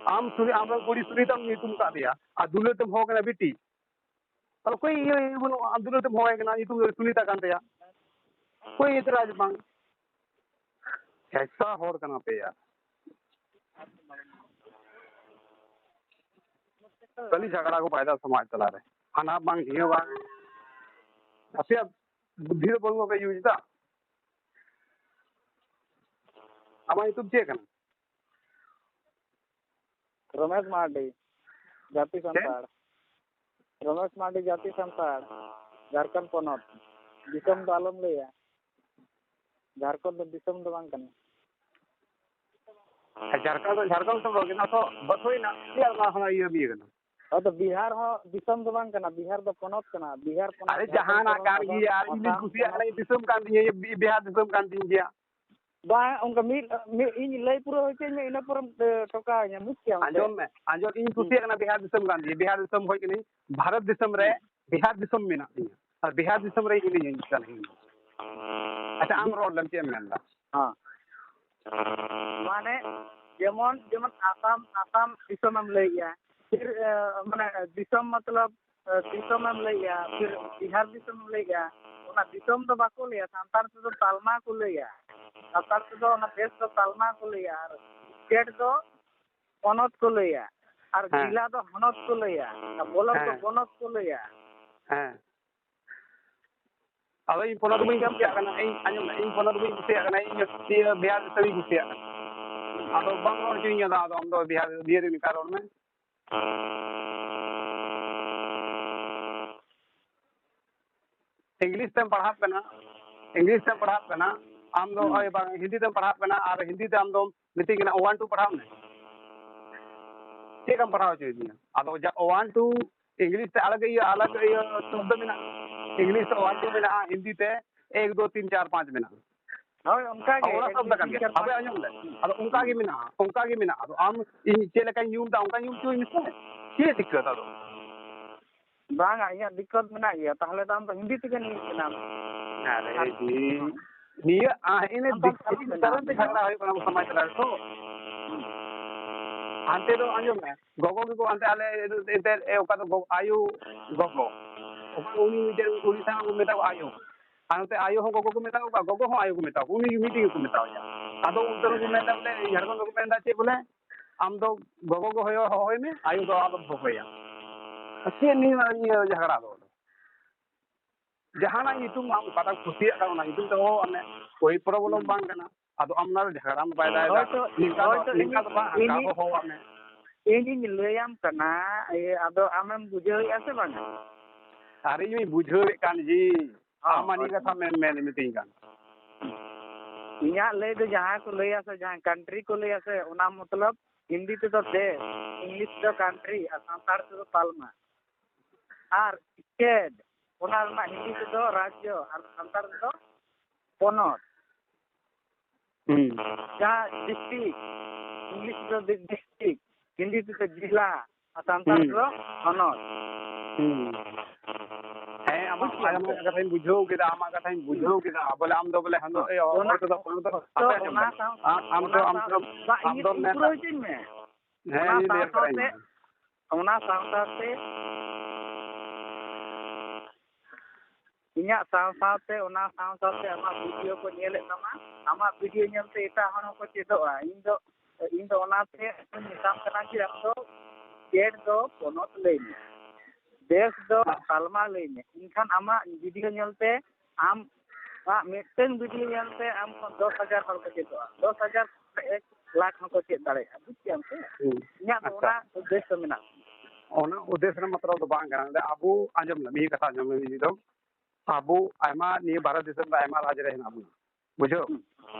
ᱟᱢ ᱥᱩᱱᱤ, ᱟᱢ ᱨᱮᱱ ᱠᱩᱲᱤ ᱥᱩᱱᱤᱛᱟᱢ ᱧᱩᱛᱩᱢ ᱠᱟᱫᱮᱭᱟ ᱟᱨ ᱫᱩᱞᱟᱹᱲ ᱛᱮᱢ ᱦᱚᱦᱚ ᱠᱟᱱᱟ ᱵᱤᱴᱤ, ᱛᱟᱦᱞᱮ ᱚᱠᱚᱭ ᱤᱭᱟᱹ ᱤᱭᱟᱹ ᱵᱟᱹᱱᱩᱜᱼᱟ? ᱟᱢ ᱫᱩᱞᱟᱹᱲ ᱛᱮᱢ ᱦᱚᱦᱚᱭ ᱠᱟᱱᱟ, ᱧᱩᱛᱩᱢ ᱫᱚ ᱥᱩᱱᱤᱛᱟ ᱠᱟᱱ ᱛᱟᱭᱟ, ᱚᱠᱚᱭ ᱮᱛᱨᱟᱡᱽ ᱵᱟᱝ? ᱪᱮᱥᱴᱟ ᱦᱚᱲ ᱠᱟᱱᱟ ᱯᱮ ᱭᱟᱨ᱾ ᱠᱷᱟᱹᱞᱤ ᱡᱷᱟᱜᱽᱲᱟ ᱠᱚ ᱯᱟᱭᱫᱟ ᱥᱚᱢᱟᱡᱽ ᱛᱟᱞᱟᱨᱮ, ᱦᱟᱱᱟ ᱵᱟᱝ ᱱᱤᱭᱟᱹ ᱵᱟᱝ᱾ ᱟᱯᱮᱭᱟᱜ ᱵᱩᱫᱽᱫᱷᱤ ᱫᱚ ᱵᱟᱹᱱᱩᱜ ᱯᱮ ᱤᱭᱩᱡᱽ ᱫᱟ᱾ ᱟᱢᱟᱜ ᱧᱩᱛᱩᱢ ᱪᱮᱫ ᱠᱟᱱᱟ? ᱨᱚᱢᱮᱥ ᱢᱟᱨᱰᱤ, ᱡᱟᱹᱛᱤ ᱪᱮᱫ? ᱥᱟᱱᱛᱟᱲ᱾ ᱨᱚᱢᱮᱥ ᱢᱟᱨᱰᱤ, ᱡᱟᱹᱛᱤ ᱥᱟᱱᱛᱟᱲ, ᱡᱷᱟᱲᱠᱷᱚᱸᱰ ᱯᱚᱱᱚᱛ᱾ ᱫᱤᱥᱚᱢ ᱫᱚ ᱟᱞᱚᱢ ᱞᱟᱹᱭᱟ, ᱡᱷᱟᱲᱠᱷᱚᱸᱰ ᱫᱚ ᱫᱤᱥᱚᱢ ᱫᱚ ᱵᱟᱝ ᱠᱟᱱᱟ᱾ ᱦᱮᱸ, ᱡᱷᱟᱲᱠᱷᱚᱸᱰ ᱫᱚ ᱡᱷᱟᱲᱠᱷᱚᱸᱰ ᱫᱚ ᱵᱟᱝ ᱠᱟᱱᱟ ᱛᱚ, ᱵᱟᱹᱛᱷᱩᱭᱱᱟ, ᱪᱮᱫ ᱚᱱᱟ ᱠᱷᱚᱱᱟᱜ ᱤᱭᱟᱹ ᱤᱭᱟᱹ ᱠᱟᱱᱟ? ᱦᱳᱭ ᱛᱚ, ᱵᱤᱦᱟᱨ ᱦᱚᱸ ᱫᱤᱥᱚᱢ ᱫᱚ ᱵᱟᱝ ᱠᱟᱱᱟ, ᱵᱤᱦᱟᱨ ᱫᱚ ᱯᱚᱱᱚᱛ ᱠᱟᱱᱟ, ᱵᱤᱦᱟᱨ ᱯᱚᱱᱚᱛ ᱟᱨᱮ ᱫᱚ ᱡᱟᱦᱟᱱᱟᱜ ᱡᱷᱟᱲᱠᱷᱚᱸᱰ ᱠᱟᱱ ᱯᱚᱱᱚᱛ, ᱜᱮᱭᱟ, ᱤᱧ ᱫᱩᱧ ᱟᱥᱟᱢ ᱠᱩᱥᱤᱭᱟᱜ ᱯᱚᱱᱚᱛ᱾ ᱠᱟᱱᱟ, ᱤᱧ ᱫᱤᱥᱚᱢ ᱠᱟᱱ ᱛᱤᱧᱟᱹ, ᱵᱤ-, ᱵᱤᱦᱟᱨ ᱫᱤᱥᱚᱢ ᱠᱟᱱ ᱛᱤᱧ ᱜᱮᱭᱟ᱾ ᱵᱟᱝ, ᱚᱱᱠᱟ ᱢᱤᱫ, ᱢᱤᱫ ᱤᱧ ᱞᱟᱹᱭ ᱯᱩᱨᱟᱹᱣ ᱦᱚᱪᱚᱧ ᱢᱮ, ᱤᱱᱟᱹ ᱯᱚᱨᱮᱢ, ᱮ, ᱴᱚᱠᱟᱣᱤᱧᱟ, ᱵᱩᱡᱽ ᱠᱮᱭᱟᱢ ᱥᱮ? ᱟᱸᱡᱚᱢ ᱢᱮ, ᱟᱸᱡᱚᱢ, ᱤᱧ ᱦᱩᱸ᱾ ᱠᱩᱥᱤᱭᱟᱜ ᱠᱟᱱᱟ ᱵᱤᱦᱟᱨ ᱫᱤᱥᱚᱢ ᱠᱟᱱ ᱛᱤᱧᱟᱹ, ᱵᱤᱦᱟᱨ ᱫᱤᱥᱚᱢ ᱠᱷᱚᱡ ᱠᱟᱹᱱᱟᱹᱧ, ᱵᱷᱟᱨᱚᱛ ᱫᱤᱥᱚᱢ ᱨᱮ ᱦᱩᱸ᱾ ᱵᱤᱦᱟᱨ ᱫᱤᱥᱚᱢ ᱢᱮᱱᱟᱜ ᱛᱤᱧᱟᱹ, ᱟᱨ ᱵᱤᱦᱟᱨ ᱫᱤᱥᱚᱢ ᱨᱮ ᱤᱧ ᱦᱚᱸᱧ ᱠᱟᱱᱟ᱾ ᱟᱪᱪᱷᱟ, ᱟᱢ ᱨᱚᱲ ᱞᱮᱢ, ᱪᱮᱫ ᱮᱢ ᱢᱮᱱᱫᱟ? ᱦᱮᱸ᱾ ᱢᱟᱱᱮ ᱡᱮᱢᱚᱱ, ᱡᱮᱢᱚᱱ ᱟᱥᱟᱢ, ᱟᱥᱟᱢ ᱫᱤᱥᱚᱢᱮᱢ ᱞᱟᱹᱭᱮᱜᱼᱟ, ᱯᱷᱤᱨ, ᱮ, ᱢᱟᱱᱮ ᱫᱤᱥᱚᱢ ᱢᱚᱛᱞᱚᱵ, ᱮ, ᱫᱤᱥᱚᱢᱮᱢ ᱞᱟᱹᱭᱮᱜᱼᱟ, ᱯᱷᱤᱨ ᱵᱤᱦᱟᱨ ᱫᱤᱥᱚᱢᱮᱢ ᱞᱟᱹᱭᱮᱜᱼᱟ, ᱚᱱᱟ ᱫᱤᱥᱚᱢ ᱫᱚ ᱵᱟᱠᱚ ᱞᱟᱹᱭᱟ, ᱥᱟᱱᱛᱟᱲ ᱛᱮᱫᱚ ᱛᱟᱞᱢᱟ ᱠᱚ ᱞᱟᱹᱭᱟ, ᱥᱟᱱᱛᱟᱲ ᱛᱮᱫᱚ ᱚᱱᱟ ᱫᱮᱥ ᱫᱚ ᱛᱟᱞᱢᱟ ᱠᱚ ᱞᱟᱹᱭᱟ, ᱟᱨ ᱥᱴᱮᱴ ᱫᱚ ᱯᱚᱱᱚᱛ ᱠᱚ ᱞᱟᱹᱭᱟ, ᱟᱨ ᱦᱮᱸ᱾ ᱡᱮᱞᱟ ᱫᱚ ᱦᱚᱱᱚᱛ ᱠᱚ ᱞᱟᱹᱭᱟ, ᱟᱨ ᱵᱞᱚᱠ ᱫᱚ ᱦᱮᱸ᱾ ᱯᱚᱱᱚᱛ ᱠᱚ ᱞᱟᱹᱭᱟ᱾ ᱦᱮᱸ᱾ ᱟᱫᱚ ᱤᱧ ᱯᱚᱱᱚᱛ ᱵᱟᱹᱧ ᱠᱩᱥᱤᱭᱟᱜ ᱠᱟᱱᱟ, ᱤᱧ ᱟᱸᱡᱚᱢ ᱢᱮ, ᱤᱧ ᱯᱚᱱᱚᱛ ᱵᱟᱹᱧ ᱠᱩᱥᱤᱭᱟᱜ ᱠᱟᱱᱟ, ᱤᱧ ᱤᱭᱟᱹ ᱵᱤᱦᱟᱨ ᱫᱤᱥᱚᱢᱤᱧ ᱠᱩᱥᱤᱭᱟᱜ ᱠᱟᱱᱟ᱾ ᱟᱫᱚ ᱵᱟᱢ ᱨᱚᱲ ᱦᱚᱪᱚᱧ ᱠᱟᱱᱟ, ᱟᱫᱚ ᱟᱢ ᱫᱚ ᱵᱤᱦᱟᱨ, ᱵᱤᱦᱟᱨ ᱨᱤᱱ ᱠᱟ ᱨᱚᱲ ᱢᱮ᱾ ᱤᱝᱞᱤᱥ ᱛᱮᱢ ᱯᱟᱲᱦᱟᱜ ᱠᱟᱱᱟ, ᱤᱝᱞᱤᱥ ᱛᱮᱢ ᱯᱟᱲᱦᱟᱜ ᱠᱟᱱᱟ, ᱟᱢ ᱫᱚ ᱦᱩᱸ᱾ ᱳᱭ ᱵᱟᱝ, ᱦᱤᱱᱫᱤ ᱛᱮᱢ ᱯᱟᱲᱦᱟᱜ ᱠᱟᱱᱟ ᱟᱨ ᱦᱤᱱᱫᱤ ᱛᱮ ᱟᱢ ᱫᱚᱢ ᱢᱤᱛᱟᱹᱧ ᱠᱟᱱᱟ, "ᱳᱣᱟᱱ ᱴᱩ ᱯᱟᱲᱦᱟᱣ ᱢᱮ"᱾ ᱪᱮᱫ ᱞᱮᱠᱟᱢ ᱯᱟᱲᱦᱟᱣ ᱦᱚᱪᱚᱭᱮᱫᱤᱧᱟ? ᱟᱫᱚ ᱡᱟ ᱳᱣᱟᱱ ᱴᱩ ᱤᱝᱞᱤᱥ ᱛᱮ ᱟᱞᱟᱜᱽ ᱤᱭᱟᱹ, ᱟᱞᱟᱜᱽ ᱤᱭᱟᱹ ᱥᱚᱵᱫᱚ ᱢᱮᱱᱟᱜᱼᱟ, ᱤᱝᱞᱤᱥ ᱛᱮ ᱳᱣᱟᱱ ᱴᱩ ᱢᱮᱱᱟᱜᱼᱟ, ᱦᱤᱱᱫᱤ ᱛᱮ ᱮᱠ, ᱫᱳ, ᱛᱤᱱ, ᱪᱟᱨ, ᱯᱟᱸᱪ ᱢᱮᱱᱟᱜᱼᱟ᱾ ᱦᱳᱭ, ᱚᱱᱠᱟ ᱜᱮ, ᱚᱱᱟ ᱮᱠ, ᱥᱚᱵᱫᱚ ᱫᱩ, ᱠᱟᱱ ᱛᱤᱱ, ᱜᱮᱭᱟ᱾ ᱪᱟᱨ, ᱟᱵᱚ ᱯᱟᱸᱪ᱾ ᱟᱸᱡᱚᱢ ᱞᱮ, ᱟᱫᱚ ᱚᱱᱠᱟ ᱜᱮ ᱦᱩᱸ᱾ ᱢᱮᱱᱟᱜᱼᱟ, ᱚᱱᱠᱟ ᱜᱮ ᱢᱮᱱᱟᱜᱼᱟ᱾ ᱟᱫᱚ ᱟᱢ ᱤᱧ ᱪᱮᱫ ᱞᱮᱠᱟᱧ ᱧᱩᱢ ᱮᱫᱟ, ᱚᱱᱠᱟ ᱧᱩᱢ ᱦᱚᱪᱚᱧ ᱢᱮᱥᱮ, ᱪᱮᱫ ᱫᱤᱠᱠᱟᱹᱛ ᱟᱫᱚ? ᱵᱟᱝᱟ, ᱤᱧᱟᱹᱜ ᱫᱤᱠᱠᱚᱛ ᱢᱮᱱᱟᱜ ᱜᱮᱭᱟ᱾ ᱛᱟᱦᱚᱞᱮ ᱫᱚ ᱟᱢ ᱫᱚ ᱦᱤᱱᱫᱤ ᱛᱮᱜᱮ ᱱᱤᱭᱟᱹ ᱠᱟᱱᱟᱢ᱾ ᱟᱨᱮ ᱟᱨ ᱡᱤ, ᱱᱤᱭᱟᱹ, ᱟᱨ ᱤᱱᱟᱹ ᱟᱢ ᱫᱚ ᱫᱤᱠᱠᱚᱛ ᱥᱟᱱᱛᱟᱲᱤ ᱠᱟᱨᱚᱱ ᱛᱮ ᱠᱟᱱᱟᱢ᱾ ᱡᱷᱟᱜᱽᱲᱟ ᱦᱩᱭᱩᱜ ᱠᱟᱱᱟ ᱟᱵᱚ ᱥᱚᱢᱟᱡᱽ ᱛᱟᱞᱟ ᱨᱮ ᱛᱚ᱾ ᱦᱟᱱᱛᱮ ᱫᱚ ᱟᱸᱡᱚᱢ ᱢᱮ, ᱜᱚᱜᱚ ᱜᱮᱠᱚ ᱦᱟᱱᱛᱮ ᱟᱞᱮ ᱮᱱᱛᱮᱫ, ᱮ, ᱚᱠᱟ ᱫᱚ ᱜᱚ-, ᱟᱭᱳ ᱜᱚᱜᱚ, ᱚᱠᱟ ᱩᱱᱤ ᱢᱤᱫᱴᱮᱱ ᱩᱱᱤ ᱥᱟᱶ ᱠᱚ ᱢᱮᱛᱟᱣᱟ ᱟᱭᱳ, ᱟᱨ ᱱᱚᱛᱮ ᱟᱭᱳ ᱦᱚᱸ ᱜᱚᱜᱚ ᱠᱚ ᱢᱮᱛᱟᱣᱟ, ᱜᱚᱜᱚ ᱦᱚᱸ ᱟᱭᱳ ᱠᱚ ᱢᱮᱛᱟᱣᱟ, ᱩᱱᱤ ᱢᱤᱫᱴᱮᱱ ᱜᱮᱠᱚ ᱢᱮᱛᱟᱣᱟ᱾ ᱟᱫᱚ ᱩᱱᱛᱮ ᱨᱮᱠᱚ ᱢᱮᱱᱫᱟ ᱵᱚᱞᱮ, ᱡᱷᱟᱲᱠᱷᱚᱸᱰ ᱨᱮᱠᱚ ᱢᱮᱱᱫᱟ ᱪᱮᱫ ᱵᱚᱞᱮ, ᱟᱢ ᱫᱚ ᱜᱚᱜᱚ ᱜᱮ ᱦᱚᱦᱚ, ᱦᱚᱦᱚᱭ ᱢᱮ, ᱟᱭᱳ ᱫᱚ ᱟᱞᱚᱢ ᱦᱚᱦᱚᱭᱟ᱾ ᱪᱮᱫ ᱱᱤᱭᱟᱹ, ᱱᱤᱭᱟᱹ ᱡᱷᱟᱜᱽᱲᱟ ᱫᱚ? ᱡᱟᱦᱟᱱᱟᱜ ᱧᱩᱛᱩᱢ ᱟᱢ ᱚᱠᱟᱴᱟᱜ ᱠᱩᱥᱤᱭᱟᱜ ᱠᱟᱱᱟ, ᱚᱱᱟ ᱧᱩᱛᱩᱢ ᱛᱮ ᱦᱚᱦᱚ ᱟᱜ ᱢᱮ, ᱠᱳᱭ problem ᱵᱟᱝ ᱠᱟᱱᱟ᱾ ᱟᱫᱚ ᱟᱢ ᱚᱱᱟ ᱨᱮ ᱡᱷᱟᱜᱽᱲᱟ ᱢᱟ ᱵᱟᱭ ᱫᱟᱭ ᱫᱟ᱾ ᱦᱚᱭᱛᱚ, ᱱᱤᱝᱠᱟ ᱫᱚ, ᱦᱚᱭᱛᱚ ᱱᱤᱝᱠᱟ ᱤᱧ, ᱫᱚ ᱵᱟᱝ, ᱦᱟᱱᱠᱟ ᱤᱧ, ᱦᱚᱦᱚ ᱟᱜ ᱢᱮ᱾ ᱤᱧᱤᱧ ᱞᱟᱹᱭᱟᱢ ᱠᱟᱱᱟ, ᱤᱭᱟᱹ, ᱟᱫᱚ ᱟᱢᱮᱢ ᱵᱩᱡᱷᱟᱹᱣᱮᱫᱼᱟ ᱥᱮ ᱵᱟᱝᱟ? ᱟᱨ ᱤᱧ ᱢᱟᱧ ᱵᱩᱡᱷᱟᱹᱣᱮᱫ ᱠᱟᱱ ᱡᱤ, ᱦᱚᱸ, ᱟᱢ ᱢᱟ ᱱᱤᱭᱟᱹ ᱦᱚᱭᱛᱚ᱾ ᱠᱟᱛᱷᱟ ᱢᱮᱱ, ᱢᱮᱱ ᱢᱤᱛᱟᱹᱧ ᱠᱟᱱ᱾ ᱤᱧᱟᱹᱜ ᱞᱟᱹᱭ ᱫᱚ ᱡᱟᱦᱟᱸ ᱠᱚ ᱞᱟᱹᱭᱟ ᱥᱮ, ᱡᱟᱦᱟᱸ country ᱠᱚ ᱞᱟᱹᱭᱟ ᱥᱮ, ᱚᱱᱟ ᱢᱚᱛᱞᱚᱵ ᱦᱤᱱᱫᱤ ᱛᱮᱫᱚ ᱫᱮᱥ, English ᱛᱮᱫᱚ country, ᱟᱨ ᱥᱟᱱᱛᱟᱲ ᱛᱮᱫᱚ ᱛᱟᱞᱢᱟ᱾ ᱟᱨ state, ᱚᱱᱟ ᱨᱮᱱᱟᱜ ᱦᱤᱱᱫᱤ ᱛᱮᱫᱚ ᱨᱟᱡᱽᱡᱚ, ᱟᱨ ᱥᱟᱱᱛᱟᱲ ᱛᱮᱫᱚ ᱯᱚᱱᱚᱛ᱾ ᱦᱩᱸ᱾ ᱡᱟᱦᱟᱸ district, English ᱛᱮᱫᱚ ᱰᱤ-, district, ᱦᱤᱱᱫᱤ ᱛᱮᱫᱚ ᱡᱤᱞᱟ, ᱟᱨ ᱥᱟᱱᱛᱟᱲ ᱦᱩᱸ᱾ ᱛᱮᱫᱚ ᱦᱚᱱᱚᱛ᱾ ᱦᱩᱸ᱾ ᱦᱮᱸ, ᱟᱢᱟᱜ, ᱵᱩᱡᱽ ᱠᱮᱫᱟᱢ ᱟᱢᱟᱜ ᱛᱚ? ᱠᱟᱛᱷᱟᱧ ᱵᱩᱡᱷᱟᱹᱣ ᱠᱮᱫᱟ, ᱟᱢᱟᱜ ᱠᱟᱛᱷᱟᱧ ᱵᱩᱡᱷᱟᱹᱣ ᱦᱩᱸ᱾ ᱠᱮᱫᱟ᱾ ᱵᱚᱞᱮ ᱟᱢ ᱫᱚ ᱵᱚᱞᱮ ᱦᱟᱸᱰᱮ, ᱦᱚᱸ, ᱮ, ᱦᱚᱲ ᱚᱱᱟ, ᱛᱮᱫᱚ, ᱦᱚᱲ ᱛᱮᱫᱚ, ᱛᱚ ᱦᱟᱯᱮ ᱟᱸᱡᱚᱢ ᱚᱱᱟ ᱢᱮ᱾ ᱥᱟᱶ-, ᱟᱢ, ᱟᱢ ᱚᱱᱟ ᱫᱚ, ᱟᱢ ᱥᱟᱶ-, ᱫᱚ, ᱵᱟ, ᱟᱢ ᱤᱧ ᱫᱚ ᱤᱧ ᱢᱮᱱ ᱯᱩᱨᱟᱹᱣ ᱦᱚᱪᱚᱧ ᱢᱮ᱾ ᱦᱮᱸ, ᱚᱱᱟ ᱤᱧ ᱞᱟᱹᱭ ᱥᱟᱶ ᱟᱢ ᱠᱟᱹᱱᱟᱹᱧ ᱥᱟᱶᱛᱮ, ᱢᱟ᱾ ᱚᱱᱟ ᱥᱟᱶ ᱥᱟᱶᱛᱮ ᱤᱧᱟᱹᱜ ᱥᱟᱶ ᱥᱟᱶᱛᱮ, ᱚᱱᱟ ᱥᱟᱶ ᱥᱟᱶᱛᱮ ᱟᱢᱟᱜ video ᱠᱚ ᱧᱮᱞᱮᱫ ᱛᱟᱢᱟ, ᱟᱢᱟᱜ video ᱧᱮᱞᱛᱮ ᱮᱴᱟᱜ ᱦᱚᱲ ᱦᱚᱸᱠᱚ ᱪᱮᱫᱚᱜᱼᱟ᱾ ᱤᱧ ᱫᱚ, ᱤᱧ ᱫᱚ ᱚᱱᱟᱛᱮ ᱢᱮᱛᱟᱢ ᱠᱟᱱᱟ ᱡᱮ ᱟᱢ ᱫᱚ state ᱫᱚ ᱯᱚᱱᱚᱛ ᱞᱟᱹᱭ ᱢᱮ, ᱫᱮᱥ ᱫᱚ ᱛᱟᱞᱢᱟ ᱞᱟᱹᱭ ᱢᱮ, ᱮᱱᱠᱷᱟᱱ ᱟᱢᱟᱜ video ᱧᱮᱞᱛᱮ ᱟᱢ, ᱟᱢᱟᱜ ᱢᱤᱫᱴᱟᱝ video ᱧᱮᱞᱛᱮ ᱟᱢ ᱠᱷᱚᱱ ᱫᱚᱥ ᱦᱟᱡᱟᱨ ᱦᱚᱲ ᱠᱚ ᱪᱮᱫᱚᱜᱼᱟ, ᱫᱚᱥ ᱦᱟᱡᱟᱨ ᱠᱷᱚᱱ ᱮᱠ ᱞᱟᱠᱷ ᱦᱚᱸᱠᱚ ᱪᱮᱫ ᱫᱟᱲᱮᱭᱟᱜᱼᱟ, ᱵᱩᱡᱽ ᱠᱮᱫᱟᱢ ᱥᱮ? ᱦᱩᱸ᱾ ᱤᱧᱟᱹᱜ ᱫᱚ ᱟᱪᱪᱷᱟ᱾ ᱚᱱᱟ ᱩᱫᱽᱫᱮᱥᱥᱚ ᱢᱮᱱᱟᱜᱼᱟ᱾ ᱚᱱᱟ ᱩᱫᱽᱫᱮᱥᱥᱚ ᱨᱮ ᱢᱚᱛᱞᱚᱵ ᱫᱚ ᱵᱟᱝ ᱠᱟᱱᱟ᱾ ᱱᱚᱰᱮ ᱟᱵᱚ, ᱟᱸᱡᱚᱢ ᱢᱮ, ᱢᱤᱫ ᱠᱟᱛᱷᱟ ᱟᱸᱡᱚᱢ ᱢᱮ, ᱢᱤᱫ ᱫᱚᱢ᱾ ᱟᱵᱚ ᱟᱭᱢᱟ ᱱᱤᱭᱟᱹ ᱵᱷᱟᱨᱚᱛ ᱫᱤᱥᱚᱢ ᱨᱮ ᱟᱭᱢᱟ ᱨᱟᱡᱽ ᱨᱮ ᱦᱮᱱᱟᱜ ᱵᱚᱱᱟ, ᱵᱩᱡᱷᱟᱹᱣ? ᱦᱩᱸ᱾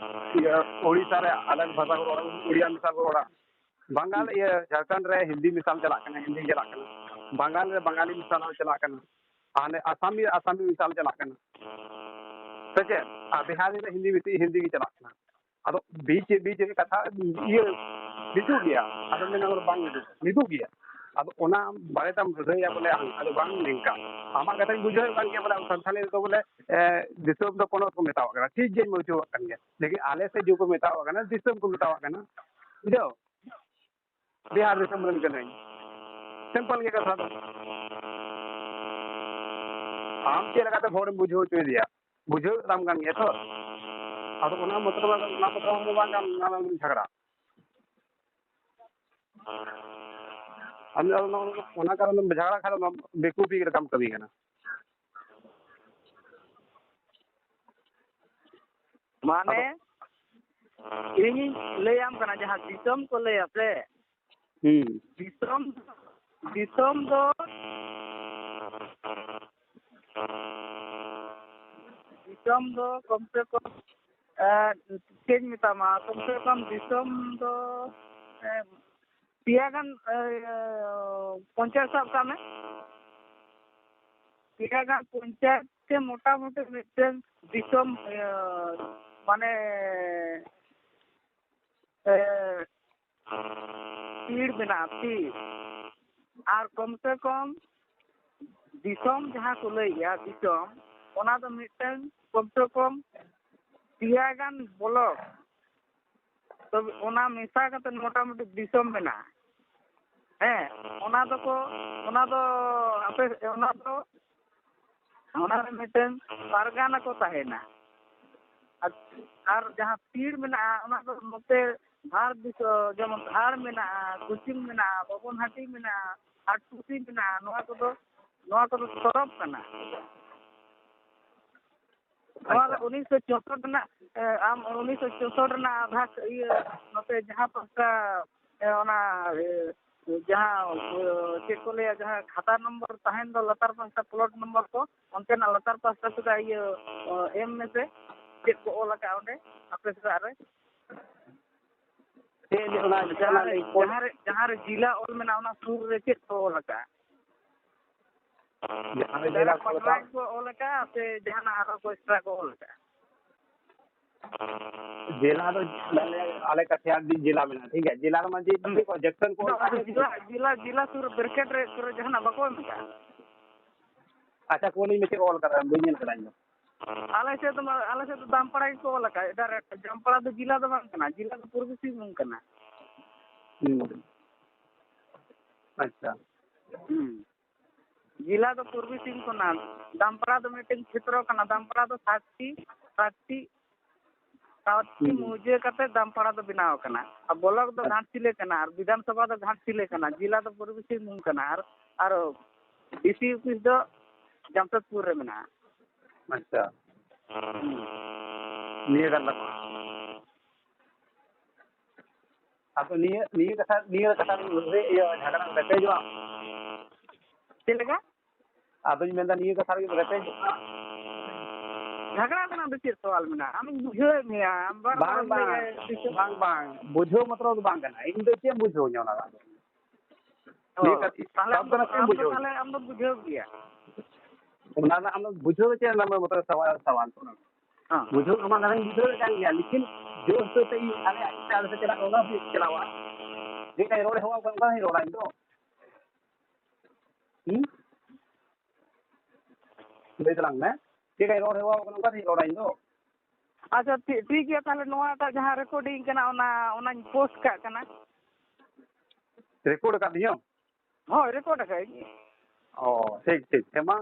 ᱤᱭᱟᱹ, ᱳᱲᱤᱥᱥᱟ ᱨᱮ ᱟᱞᱟᱜᱽ ᱵᱷᱟᱥᱟ ᱠᱚ ᱨᱚᱲᱟ, ᱩᱲᱤᱭᱟ ᱢᱮᱥᱟ ᱠᱚ ᱨᱚᱲᱟ᱾ ᱵᱟᱝᱜᱟᱞ, ᱦᱩᱸ᱾ ᱤᱭᱟᱹ, ᱡᱷᱟᱲᱠᱷᱚᱸᱰ ᱨᱮ ᱦᱤᱱᱫᱤ ᱢᱮᱥᱟᱞ ᱪᱟᱞᱟᱜ ᱠᱟᱱᱟ, ᱦᱤᱱᱫᱤ ᱪᱟᱞᱟᱜ ᱠᱟᱱᱟ᱾ ᱵᱟᱝᱜᱟᱞ ᱨᱮ ᱵᱟᱝᱜᱟᱞᱤ ᱢᱮᱥᱟᱞ ᱦᱚᱸ ᱪᱟᱞᱟᱜ ᱠᱟᱱᱟ᱾ ᱟᱨ ᱟᱥᱟᱢᱤ, ᱟᱥᱟᱢᱤ ᱢᱮᱥᱟᱞ ᱪᱟᱞᱟᱜ ᱠᱟᱱᱟ᱾ ᱥᱮ ᱪᱮᱫ? ᱟᱨ ᱵᱤᱦᱟᱨᱤ ᱨᱮ ᱦᱤᱱᱫᱤ ᱵᱷᱤᱛᱤ-, ᱦᱤᱱᱫᱤ ᱜᱮ ᱪᱟᱞᱟᱜ ᱠᱟᱱᱟ᱾ ᱟᱫᱚ ᱵᱤᱪ, ᱵᱤᱪ ᱨᱮ ᱠᱟᱛᱷᱟ ᱤᱭᱟᱹ ᱢᱤᱫᱩᱜ ᱜᱮᱭᱟ᱾ ᱟᱫᱚ ᱢᱮᱱᱟ ᱚᱱᱟ ᱵᱟᱝ ᱢᱤᱫᱩᱜ, ᱢᱤᱫᱩᱜ ᱜᱮᱭᱟ᱾ ᱟᱫᱚ ᱚᱱᱟ ᱵᱟᱨᱮᱛᱮᱢ ᱞᱟᱹᱲᱦᱟᱹᱭᱟ ᱵᱚᱞᱮ, ᱟᱫᱚ ᱵᱟᱝ ᱱᱤᱝᱠᱟ᱾ ᱟᱢᱟᱜ ᱠᱟᱛᱷᱟᱧ ᱵᱩᱡᱷᱟᱹᱣᱮᱫ ᱠᱟᱱ ᱜᱮᱭᱟ ᱵᱚᱞᱮ, ᱟᱵᱚ ᱥᱟᱱᱛᱷᱟᱞᱤ ᱨᱮᱫᱚ ᱵᱚᱞᱮ ᱮ, ᱫᱤᱥᱚᱢ ᱫᱚ ᱯᱚᱱᱚᱛ ᱠᱚ ᱢᱮᱛᱟᱣᱟᱜ ᱠᱟᱱᱟ, ᱴᱷᱤᱠ ᱜᱮᱧ ᱵᱩᱡᱷᱟᱹᱣᱟᱜ ᱠᱟᱱ ᱜᱮᱭᱟ, ᱞᱮᱠᱤᱱ ᱟᱞᱮ ᱥᱮᱫ ᱡᱮ ᱠᱚ ᱢᱮᱛᱟᱣᱟᱜ ᱠᱟᱱᱟ, ᱫᱤᱥᱚᱢ ᱠᱚ ᱢᱮᱛᱟᱣᱟᱜ ᱠᱟᱱᱟ, ᱵᱩᱡᱷᱟᱹᱣ? ᱵᱤᱦᱟᱨ ᱫᱤᱥᱚᱢ ᱨᱮᱱ ᱠᱟᱹᱱᱟᱹᱧ, ᱥᱤᱢᱯᱚᱞ ᱜᱮ ᱠᱟᱛᱷᱟ ᱫᱚ᱾ ᱟᱢ ᱪᱮᱫ ᱞᱮᱠᱟᱛᱮ ᱦᱚᱲᱮᱢ ᱵᱩᱡᱷᱟᱹᱣ ᱦᱚᱪᱚᱭᱮᱫᱮᱭᱟ? ᱵᱩᱡᱷᱟᱹᱣ ᱛᱟᱢ ᱠᱟᱱ ᱜᱮᱭᱟ ᱛᱚ᱾ ᱟᱫᱚ ᱚᱱᱟ ᱢᱚᱛᱞᱚᱵ, ᱚᱱᱟ ᱢᱚᱛᱞᱚᱵ ᱫᱚ ᱵᱟᱝ ᱠᱟᱱᱟ, ᱚᱱᱟ ᱫᱚ ᱡᱷᱟᱜᱽᱲᱟ᱾ ᱟᱢ ᱫᱚ ᱚᱱᱟ ᱠᱟᱨᱚᱱ ᱛᱮᱢ ᱡᱷᱟᱜᱽᱲᱟ ᱠᱷᱟᱱ ᱫᱚ ᱵᱮᱠᱩᱯᱤ ᱞᱮᱠᱟᱢ ᱠᱟᱹᱢᱤ ᱠᱟᱱᱟ᱾ ᱢᱟᱱᱮ, ᱤᱧᱤᱧ ᱞᱟᱹᱭᱟᱢ ᱠᱟᱱᱟ, ᱡᱟᱦᱟᱸ ᱫᱤᱥᱚᱢ ᱠᱚ ᱞᱟᱹᱭᱟ ᱥᱮ, ᱦᱩᱸ᱾ ᱫᱤᱥᱚᱢ, ᱫᱤᱥᱚᱢ ᱫᱚ, ᱫᱤᱥᱚᱢ ᱫᱚ ᱠᱚᱢ ᱥᱮ ᱠᱚᱢ, ᱮ, ᱪᱮᱫ ᱤᱧ ᱢᱮᱛᱟᱢᱟ, ᱠᱚᱢ ᱥᱮ ᱠᱚᱢ ᱫᱤᱥᱚᱢ ᱫᱚ, ᱮ, ᱯᱮᱭᱟ ᱜᱟᱱ, ᱮ, ᱯᱚᱧᱪᱟᱭᱮᱛ ᱥᱟᱵ ᱠᱟᱜ ᱢᱮ, ᱯᱮᱭᱟ ᱜᱟᱱ ᱯᱚᱧᱪᱟᱭᱮᱛ ᱛᱮ ᱢᱚᱴᱟᱢᱩᱴᱤ ᱢᱤᱫᱴᱮᱱ ᱫᱤᱥᱚᱢ, ᱮ, ᱢᱟᱱᱮ, ᱮ, ᱛᱤᱲ ᱢᱮᱱᱟᱜᱼᱟ, ᱛᱤᱲ᱾ ᱟᱨ ᱠᱚᱢ ᱥᱮ ᱠᱚᱢ ᱫᱤᱥᱚᱢ ᱡᱟᱦᱟᱸ ᱠᱚ ᱞᱟᱹᱭᱮᱜᱼᱟ, ᱫᱤᱥᱚᱢ, ᱚᱱᱟ ᱫᱚ ᱢᱤᱫᱴᱟᱝ ᱠᱚᱢ ᱥᱮ ᱠᱚᱢ ᱯᱮᱭᱟ ᱜᱟᱱ ᱵᱞᱚᱠ, ᱛᱚᱵᱮ ᱚᱱᱟ ᱢᱮᱥᱟ ᱠᱟᱛᱮ ᱢᱚᱴᱟᱢᱩᱴᱤ ᱫᱤᱥᱚᱢ ᱢᱮᱱᱟᱜᱼᱟ᱾ ᱦᱮᱸ, ᱚᱱᱟ ᱫᱚᱠᱚ, ᱚᱱᱟ ᱫᱚ ᱟᱯᱮ, ᱚᱱᱟ ᱫᱚ, ᱚᱱᱟ ᱨᱮ ᱢᱤᱫᱴᱟᱝ ᱯᱟᱨᱜᱟᱱᱟ ᱠᱚ ᱛᱟᱦᱮᱱᱟ᱾ ᱟᱨ, ᱟᱨ ᱡᱟᱦᱟᱸ ᱯᱤᱲ ᱢᱮᱱᱟᱜᱼᱟ, ᱚᱱᱟ ᱫᱚ ᱱᱚᱛᱮ ᱫᱷᱟᱲ ᱫᱤᱥᱚᱢ, ᱡᱮᱢᱚᱱ ᱫᱷᱟᱲ ᱢᱮᱱᱟᱜᱼᱟ, ᱠᱩᱪᱤᱝ ᱢᱮᱱᱟᱜᱼᱟ, ᱵᱟᱵᱚᱱᱦᱟᱴᱤ ᱢᱮᱱᱟᱜᱼᱟ, ᱦᱟᱴᱯᱩᱥᱤ ᱢᱮᱱᱟᱜᱼᱟ, ᱱᱚᱣᱟ ᱠᱚᱫᱚ, ᱱᱚᱣᱟ ᱠᱚᱫᱚ ᱥᱚᱨᱚᱯ ᱠᱟᱱᱟ᱾ ᱱᱚᱣᱟ ᱫᱚ ᱟᱪᱪᱷᱟ᱾ ᱩᱱᱤᱥᱥᱚ ᱪᱳᱥᱳᱴ ᱨᱮᱱᱟᱜ, ᱮ, ᱟᱢ ᱩᱱᱤᱥᱥᱚ ᱪᱳᱥᱳᱴ ᱨᱮᱱᱟᱜ ᱟᱫᱷᱟ ᱤᱭᱟᱹ, ᱱᱚᱛᱮ ᱡᱟᱦᱟᱸ ᱯᱟᱦᱴᱟ, ᱮ, ᱚᱱᱟ, ᱮ, ᱡᱟᱦᱟᱸ, ᱮ, ᱪᱮᱫ ᱠᱚ ᱞᱟᱹᱭᱟ, ᱡᱟᱦᱟᱸ ᱠᱷᱟᱛᱟ ᱱᱚᱢᱵᱚᱨ ᱛᱟᱦᱮᱱ ᱫᱚ ᱞᱟᱛᱟᱨ ᱯᱟᱦᱴᱟ ᱯᱞᱚᱴ ᱱᱚᱢᱵᱚᱨ ᱠᱚ, ᱚᱱᱛᱮᱱᱟᱜ ᱞᱟᱛᱟᱨ ᱯᱟᱦᱴᱟ ᱥᱮᱫᱟᱜ ᱤᱭᱟᱹ, ᱮ, ᱮᱢ ᱢᱮᱥᱮ, ᱪᱮᱫ ᱠᱚ ᱚᱞ ᱟᱠᱟᱫᱼᱟ ᱚᱸᱰᱮ ᱟᱯᱮ ᱥᱮᱫᱟᱜ ᱨᱮ? ᱪᱮᱫ ᱚᱱᱟ, ᱪᱮᱫ ᱚᱱᱟ ᱡᱟᱦᱟᱸ ᱨᱮ, ᱞᱟᱹᱭ ᱠᱚ? ᱡᱟᱦᱟᱸ ᱨᱮ, ᱡᱟᱦᱟᱸ ᱨᱮ ᱡᱤᱞᱟ ᱚᱞ ᱢᱮᱱᱟᱜᱼᱟ, ᱚᱱᱟ ᱥᱩᱨ ᱨᱮ ᱪᱮᱫ ᱠᱚ ᱚᱞ ᱟᱠᱟᱫᱼᱟ? ᱡᱟᱦᱟᱸ ᱨᱮ ᱡᱮᱞᱟ ᱡᱟᱦᱟᱸ ᱠᱚ ᱞᱮᱠᱟ᱾ ᱯᱟᱴᱱᱟ ᱠᱚ ᱚᱞ ᱟᱠᱟᱫᱼᱟ ᱥᱮ ᱡᱟᱦᱟᱱᱟᱜ ᱟᱨᱦᱚᱸ ᱠᱚ ᱮᱠᱥᱴᱨᱟ ᱠᱚ ᱚᱞ ᱟᱠᱟᱫᱼᱟ? ᱡᱮᱞᱟ ᱫᱚ ᱟᱞᱮ, ᱟᱞᱮ ᱠᱟᱪᱷᱮ ᱟᱨ ᱢᱤᱫ ᱡᱮᱞᱟ ᱢᱮᱱᱟᱜᱼᱟ, ᱴᱷᱤᱠ ᱜᱮᱭᱟ? ᱡᱮᱞᱟ ᱨᱮᱢᱟ ᱡᱮ ᱦᱩᱸ᱾ ᱪᱮᱫ ᱠᱚ ᱡᱮᱠᱥᱚᱱ ᱠᱚ ᱵᱟᱝ, ᱟᱫᱚ ᱡᱮᱞᱟ, ᱡᱮᱞᱟ, ᱡᱮᱞᱟ ᱥᱩᱨ ᱵᱨᱮᱠᱮᱴ ᱨᱮ ᱥᱩᱨ ᱨᱮ ᱡᱟᱦᱟᱱᱟᱜ ᱵᱟᱠᱚ ᱮᱢ ᱟᱠᱟᱫᱼᱟ? ᱟᱪᱪᱷᱟ, ᱠᱚ ᱞᱟᱹᱭ ᱢᱮ, ᱪᱮᱫ ᱠᱚ ᱚᱞ ᱠᱟᱫᱟ? ᱵᱟᱹᱧ ᱧᱮᱞ ᱠᱟᱫᱟ ᱤᱧ ᱫᱚ᱾ ᱟᱞᱮ ᱥᱮᱫ ᱫᱚ ᱢᱟ-, ᱟᱞᱮ ᱥᱮᱫ ᱫᱚ ᱫᱟᱢᱯᱟᱲᱟ ᱜᱮᱠᱚ ᱚᱞ ᱟᱠᱟᱫ, ᱮᱴᱟᱜ ᱨᱮ ᱡᱟᱢᱯᱟᱲᱟ ᱫᱚ ᱡᱮᱞᱟ ᱫᱚ ᱵᱟᱝ ᱠᱟᱱᱟ, ᱡᱮᱞᱟ ᱫᱚ ᱯᱩᱨᱵᱤ ᱥᱤᱝᱵᱷᱩᱢ ᱠᱟᱱᱟ᱾ ᱦᱩᱸ᱾ ᱟᱪᱪᱷᱟ᱾ ᱦᱩᱸ᱾ ᱡᱮᱞᱟ ᱫᱚ ᱯᱩᱨᱵᱤ ᱥᱤᱝᱵᱷᱩᱢ ᱠᱟᱱᱟ, ᱫᱟᱢᱯᱟᱲᱟ ᱫᱚ ᱢᱤᱫᱴᱮᱱ ᱠᱷᱮᱛᱨᱚ ᱠᱟᱱᱟ, ᱫᱟᱢᱯᱟᱲᱟ ᱫᱚ ᱥᱟᱛᱴᱤ, ᱥᱟᱛᱴᱤ, ᱥᱟᱛᱴᱤ ᱦᱩᱸ᱾ ᱢᱩᱡᱟᱹ ᱠᱟᱛᱮ ᱫᱟᱢᱯᱟᱲᱟ ᱫᱚ ᱵᱮᱱᱟᱣ ᱟᱠᱟᱱᱟ᱾ ᱟᱨ ᱵᱞᱚᱠ ᱫᱚ ᱟᱪᱪᱷᱟ᱾ ᱜᱷᱟᱴᱥᱤᱞᱟᱹ ᱠᱟᱱᱟ, ᱟᱨ ᱵᱤᱫᱷᱟᱱ ᱥᱚᱵᱷᱟ ᱫᱚ ᱜᱷᱟᱴᱥᱤᱞᱟᱹ ᱠᱟᱱᱟ, ᱡᱮᱞᱟ ᱫᱚ ᱯᱩᱨᱵᱤ ᱥᱤᱝᱵᱷᱩᱢ ᱠᱟᱱᱟ, ᱟᱨ, ᱟᱨ ᱰᱤ ᱥᱤ ᱚᱯᱷᱤᱥ ᱫᱚ ᱡᱟᱢᱥᱮᱫᱽᱯᱩᱨ ᱨᱮ ᱢᱮᱱᱟᱜᱼᱟ᱾ ᱟᱪᱪᱷᱟ᱾ ᱦᱩᱸ᱾ ᱱᱤᱭᱟᱹ ᱠᱟᱱ ᱛᱟᱠᱚᱣᱟ᱾ ᱟᱫᱚ ᱱᱤᱭᱟᱹ, ᱱᱤᱭᱟᱹ ᱠᱟᱛᱷᱟ, ᱱᱤᱭᱟᱹ ᱠᱟᱛᱷᱟ ᱨᱮ, ᱤᱭᱟᱹ, ᱡᱷᱟᱜᱽᱲᱟ ᱨᱮᱯᱮᱡᱚᱜᱼᱟ᱾ ᱪᱮᱫ ᱞᱮᱠᱟ? ᱟᱫᱚᱧ ᱢᱮᱱᱫᱟ, ᱱᱤᱭᱟᱹ ᱠᱟᱛᱷᱟ ᱨᱮᱜᱮ ᱨᱮᱯᱮᱡᱚᱜᱼᱟ᱾ ᱡᱷᱟᱜᱽᱲᱟ ᱨᱮᱱᱟᱜ ᱫᱚ ᱪᱮᱫ ᱥᱚᱣᱟᱞ ᱢᱮᱱᱟᱜᱼᱟ? ᱟᱢᱤᱧ ᱵᱩᱡᱷᱟᱹᱣᱮᱫ ᱢᱮᱭᱟ, ᱟᱢ ᱵᱟᱨ ᱵᱟᱨ ᱵᱟᱝ, ᱮᱢ ᱵᱟᱝ, ᱞᱟᱹᱭᱮᱫᱼᱟ, ᱫᱤᱥᱟᱹ ᱵᱟᱝ, ᱵᱟᱝ, ᱵᱩᱡᱷᱟᱹᱣ ᱢᱚᱛᱞᱚᱵ ᱫᱚ ᱵᱟᱝ ᱠᱟᱱᱟ᱾ ᱤᱧ ᱫᱚ ᱪᱮᱫ ᱮᱢ ᱵᱩᱡᱷᱟᱹᱣ ᱧᱟᱢᱟ ᱚᱱᱟ ᱫᱚ? ᱚ, ᱱᱤᱭᱟᱹ ᱠᱟᱛᱷᱟ, ᱛᱟᱦᱞᱮ ᱟᱢ ᱫᱚ, ᱥᱟᱵᱫᱷᱟᱱ ᱛᱮᱢ ᱟᱢ ᱫᱚ ᱵᱩᱡᱷᱟᱹᱣ ᱛᱟᱦᱞᱮ ᱧᱟᱢᱟ᱾ ᱟᱢ ᱫᱚᱢ ᱵᱩᱡᱷᱟᱹᱣ ᱜᱮᱭᱟ᱾ ᱚᱱᱟ ᱨᱮᱱᱟᱜ ᱟᱢ ᱫᱚ ᱵᱩᱡᱷᱟᱹᱣ ᱫᱚ ᱪᱮᱫ ᱨᱮᱱᱟᱜ ᱢᱚᱛᱞᱚᱵ ᱥᱟᱣᱟᱞ, ᱥᱟᱣᱟᱞ ᱠᱟᱱᱟ? ᱦᱮᱸ᱾ ᱵᱩᱡᱷᱟᱹᱣ ᱠᱚᱢᱟ ᱚᱱᱟ ᱫᱚᱧ ᱵᱩᱡᱷᱟᱹᱣᱮᱫ ᱠᱟᱱ ᱜᱮᱭᱟ, ᱞᱮᱠᱤᱱ ᱡᱳᱨ ᱥᱳᱨ ᱛᱮ ᱤᱧ ᱟᱞᱮ ᱟᱹᱛᱩ ᱟᱞᱮ ᱥᱮᱫ ᱪᱟᱞᱟᱜ, ᱚᱱᱟ ᱦᱚᱸ ᱪᱟᱞᱟᱣᱟ᱾ ᱪᱮᱫ ᱞᱮᱠᱟᱧ ᱨᱚᱲ ᱦᱮᱣᱟ ᱠᱟᱱᱟ, ᱚᱱᱠᱟᱧ ᱨᱚᱲᱟ ᱤᱧ ᱫᱚ᱾ ᱦᱩᱸ? ᱞᱟᱹᱭ ᱛᱟᱞᱟᱝ ᱢᱮ, ᱪᱮᱫ ᱞᱮᱠᱟᱧ ᱨᱚᱲ ᱦᱮᱣᱟ ᱠᱟᱱᱟ, ᱚᱱᱠᱟᱛᱤᱧ ᱨᱚᱲᱟ ᱤᱧ ᱫᱚ᱾ ᱟᱪᱪᱷᱟ, ᱴᱷᱤᱠ, ᱴᱷᱤᱠ ᱜᱮᱭᱟ, ᱛᱟᱦᱞᱮ ᱱᱚᱣᱟᱴᱟᱜ ᱡᱟᱦᱟᱸ ᱨᱮᱠᱚᱨᱰᱤᱝ ᱠᱟᱱᱟ, ᱚᱱᱟ, ᱚᱱᱟᱧ ᱯᱳᱥᱴ ᱠᱟᱜ ᱠᱟᱱᱟ᱾ ᱨᱮᱠᱚᱨᱰ ᱟᱠᱟᱫ ᱫᱤᱧᱟᱢ? ᱦᱳᱭ, ᱨᱮᱠᱚᱨᱰ ᱟᱠᱟᱫ ᱟᱹᱧ᱾ ᱚ, ᱴᱷᱤᱠ, ᱴᱷᱤᱠ᱾ ᱦᱮᱸ, ᱢᱟ,